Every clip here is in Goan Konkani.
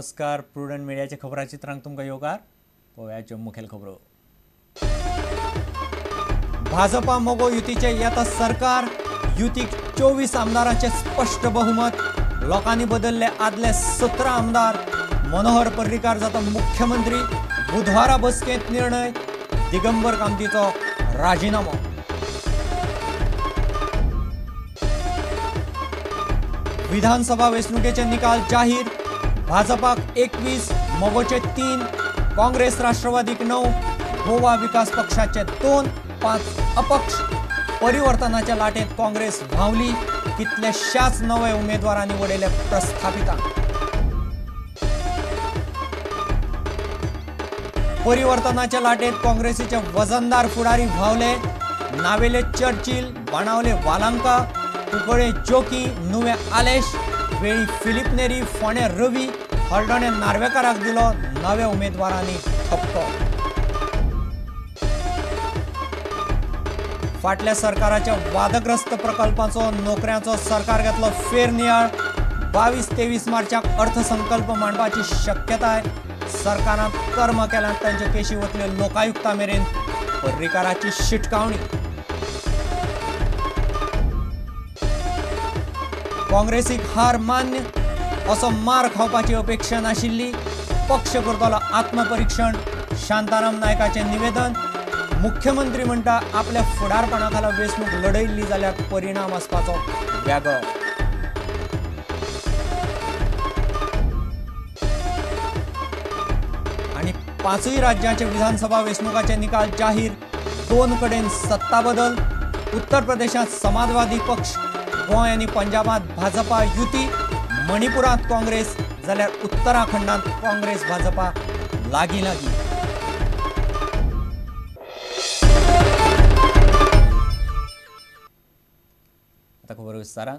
नमस्कार. प्रुडंट मिडियाच्या खबराचित्रांक तुमकां येवकार. पळोवयाच्यो मुखेल खबरो. भाजपा मगो युतीचे येता सरकार. युतीक 24 आमदारांचे स्पश्ट बहुमत. लोकांनी बदलले आदले 17 आमदार. मनोहर पर्रीकार जाता मुख्यमंत्री. बुधवारा बसकेंत निर्णय. दिगंबर कामतीचो राजीनामो. विधानसभा वेंचणुकेचे निकाल जाहीर. भाजपाक 21, मगोचे 3, काँग्रेस राष्ट्रवादीक 9, गोवा विकास पक्षाचे 2, 5 अपक्ष. परिवर्तनाच्या लाटेत काँग्रेस व्हांवली. कितल्याशाच नवे उमेदवारांनी वडयले प्रस्थापितांक. परिवर्तनाच्या लाटेत काँग्रेसीचे वजनदार फुडारी व्हांवले. नावेले चर्चिल, बाणावले वालांका, कुंकळे जोकी, नुवे आलेश, वेळी फिलीप नेरी, फोंडे रवी, हळदोणे नार्वेकाराक दिलो नव्या उमेदवारांनी थपको. फाटल्या सरकाराच्या वादग्रस्त प्रकल्पांचो नोकऱ्यांचो सरकार घेतलो फेरनियाळ. 22-23 मार्चाक अर्थसंकल्प मांडपाची शक्यताय. सरकारान कर्म केल्यान तांच्यो केशी वतल्यो लोकायुक्ता मेरेन. पर्रीकाराची शिटकावणी. काँग्रेसीक हार मान्य, असो मार खावपाची अपेक्षा नाशिल्ली. पक्ष करतलो आत्मपरीक्षण. शांताराम नायकाचें निवेदन. मुख्यमंत्री म्हणटा आपल्या फुडारपणा खाला वेंचणूक लढयल्ली जाल्यार परिणाम आसपाचो वेगळो. आनी 5 राज्यांचे विधानसभा वेंचणुकाचे निकाल जाहीर. 2 कडेन सत्ता बदल. उत्तर प्रदेशांत समाजवादी पक्ष, गोंय आनी पंजाबांत भाजपा युती, मणिपुरांत काँग्रेस, जाल्यार उत्तराखंडांत काँग्रेस भाजपा लागीं लागीं. आतां खबर विस्तारान.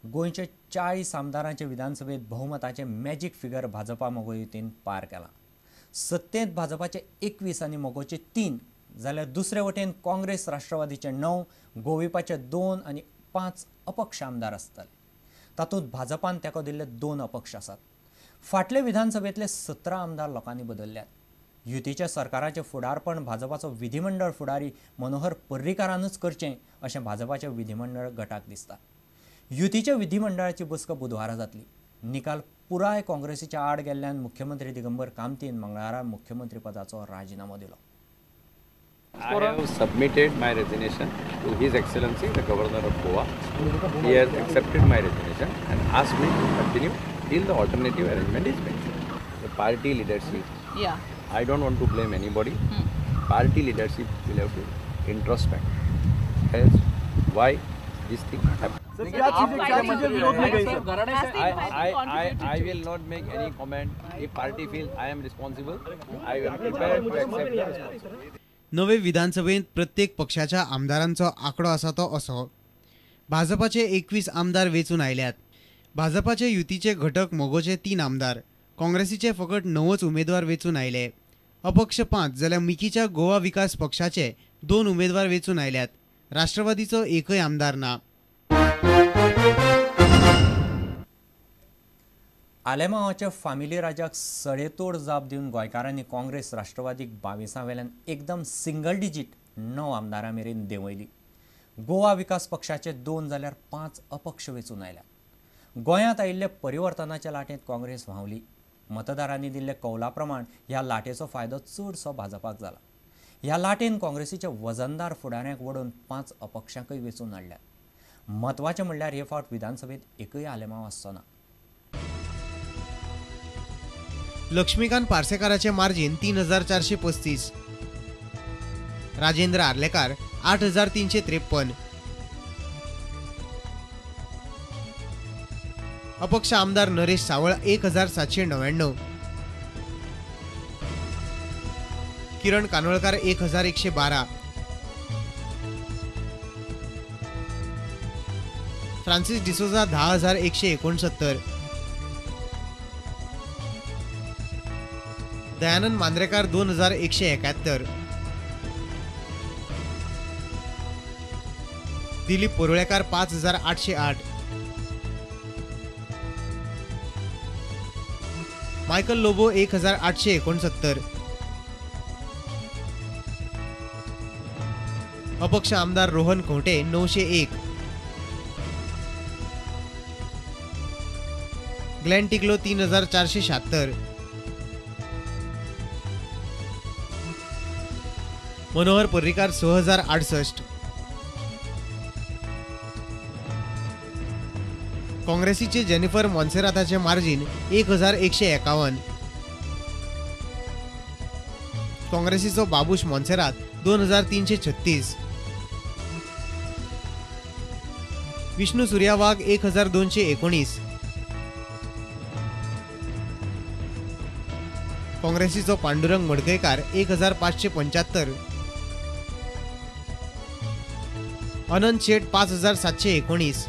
गोंयचे 40 आमदारांचे विधानसभेत बहुमताचें मॅजीक फिगर भाजपा मगो युतीन पार केलां. सत्तेंत भाजपाचे 21 आनी मगोचे 3, जाल्यार दुसरे वटेन काँग्रेस राष्ट्रवादीचे 9, गोविपाचे 2 आनी 5 अपक्ष आमदार आसतले. तातूंत भाजपान तेंको दिल्ले 2 अपक्ष आसात. फाटले विधानसभेंतले 17 आमदार लोकांनी बदलल्यात. युतीच्या सरकाराचें फुडारपण भाजपाचो विधिमंडळ फुडारी मनोहर पर्रीकारानूच करचें अशें भाजपाच्या विधिमंडळ गटाक दिसता. युतीच्या विधिमंडळाची बसका बुधवारा जातली. निकाल पुराय काँग्रेसीच्या आड गेल्ल्यान मुख्यमंत्री दिगंबर कामतीन मंगळारा मुख्यमंत्रीपदाचो राजीनामो दिलो. I have submitted my resignation to His Excellency the Governor of Goa. He has accepted my resignation and asked me to continue till the alternative arrangement is made. The party leadership, yeah, I don't want to blame anybody. Party leadership will have to introspect as why this thing happened. I will not make any comment. If party feels I am responsible, I am prepared to accept the responsibility. नवे विधानसभेंत प्रत्येक पक्षाच्या आमदारांचो आंकडो आसा तो असो. भाजपाचे 21 आमदार वेंचून आयल्यात. भाजपाचे युतीचे घटक मगोचे 3 आमदार, काँग्रेसीचे फकत 9 उमेदवार वेंचून आयले. अपक्ष 5 जाल्यार मिकीच्या गोवा विकास पक्षाचे 2 उमेदवार वेंचून आयल्यात. राष्ट्रवादीचो एकय आमदार ना. आलेमावाच्या फामिली राजाक सडेतोड जाप दिवन गोंयकारांनी काँग्रेस राष्ट्रवादीक 22 वेल्यान एकदम सिंगल डिजीट 9 आमदारां मेरेन देंवयली. गोवा विकास पक्षाचे 2 जाल्यार 5 अपक्ष वेंचून आयल्यात. गोंयांत आयिल्ले परिवर्तनाच्या लाटेंत काँग्रेस व्हांवली. मतदारांनी दिल्ले कौला प्रमाण ह्या लाटेचो फायदो चडसो भाजपाक जाला. ह्या लाटेन काँग्रेसीच्या वजनदार फुडाऱ्यांक वडोवन 5 अपक्षांकय वेंचून हाडल्यात. म्हत्वाचें म्हणल्यार हे फावट विधानसभेंत एकय आलेमाव आसचो ना. लक्ष्मीकांत पार्सेकाराचे मार्जिन 3435, राजेंद्र आर्लेकार 8353, अपक्ष आमदार नरेश सावळ 1799, किरण कानोळकर 1112, फ्रान्सिस डिसोजा 10169, दयानंद मांद्रेकार 2171, दिलीप परुळेकार 5808, मायकल लोबो 1869, अपक्ष आमदार रोहन खंवटे 901, ग्लॅन टिकलो 3476, मनोहर पर्रीकार 6068, काँग्रेसीचे जेनिफर मोन्सेराताचे मार्जिन 1151, काँग्रेसीचो बाबूश मोन्सेरात 2336, विष्णू सुर्या वाघ 1219, काँग्रेसीचो पांडुरंग मडकयकार 1575, अनंत शेट 5719,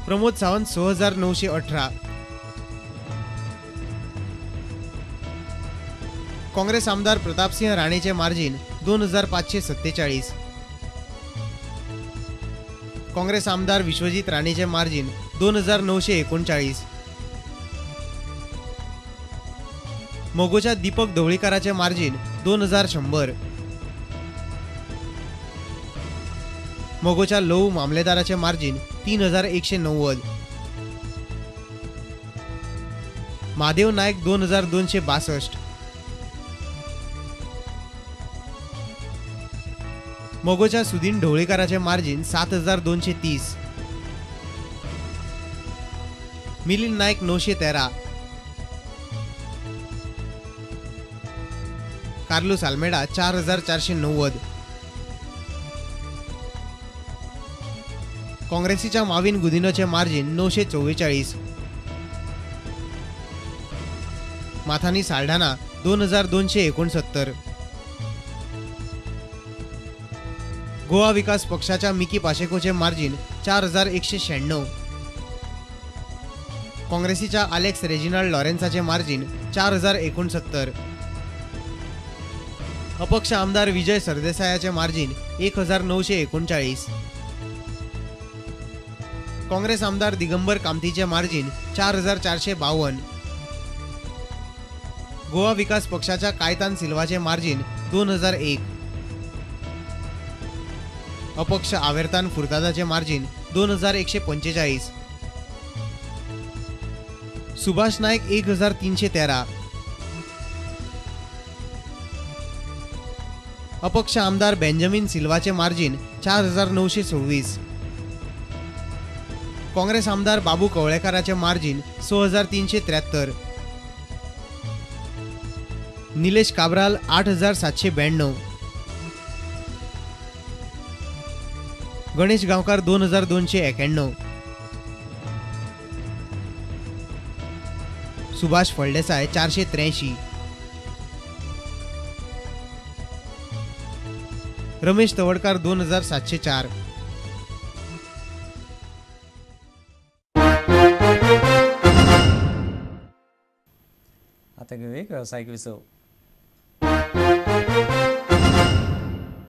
प्रमोद सावंत 6918, काँग्रेस आमदार प्रतापसिंह राणेचे मार्जिन 2547, काँग्रेस आमदार विश्वजीत राणेचे मार्जिन 2939, मगोच्या दीपक ढवळीकाराचे मार्जिन 2100, मगोच्या लहू मामलेदाराचे मार्जिन 3190, महादेव नायक 2262, मगोच्या सुदीन ढवळीकाराचे मार्जिन 7230, मिलिंद नायक 913, कार्लुस आल्मेडा 4490, काँग्रेसीच्या माविन गुदिनोचे मार्जिन 944, माथानी साल्ढाणा 2269, गोवा विकास पक्षाच्या मिकी पाशेकोचे मार्जिन 4196, काँग्रेसीच्या आलेक्स रेजिनाल्ड लॉरेन्साचे मार्जिन 4069, अपक्ष आमदार विजय सरदेसायाचे मार्जिन 1939, काँग्रेस आमदार दिगंबर कामतीचे मार्जिन 4452, गोवा विकास पक्षाच्या कायतान सिल्वाचे मार्जिन 2001, अपक्ष आवेर्तान फुर्तादाचे मार्जिन 2145, सुभाष नायक 1313, अपक्ष आमदार बेंजामिन सिल्वाचे मार्जिन 4926, काँग्रेस आमदार बाबू कवळेकाराचे मार्जिन 6373, निलेश काब्राल 8792, गणेश गांवकार 2291, सुभाष फळदेसाय 483, रमेश तवडकार 2704. आता घेऊया एक व्यावसायिक विसव.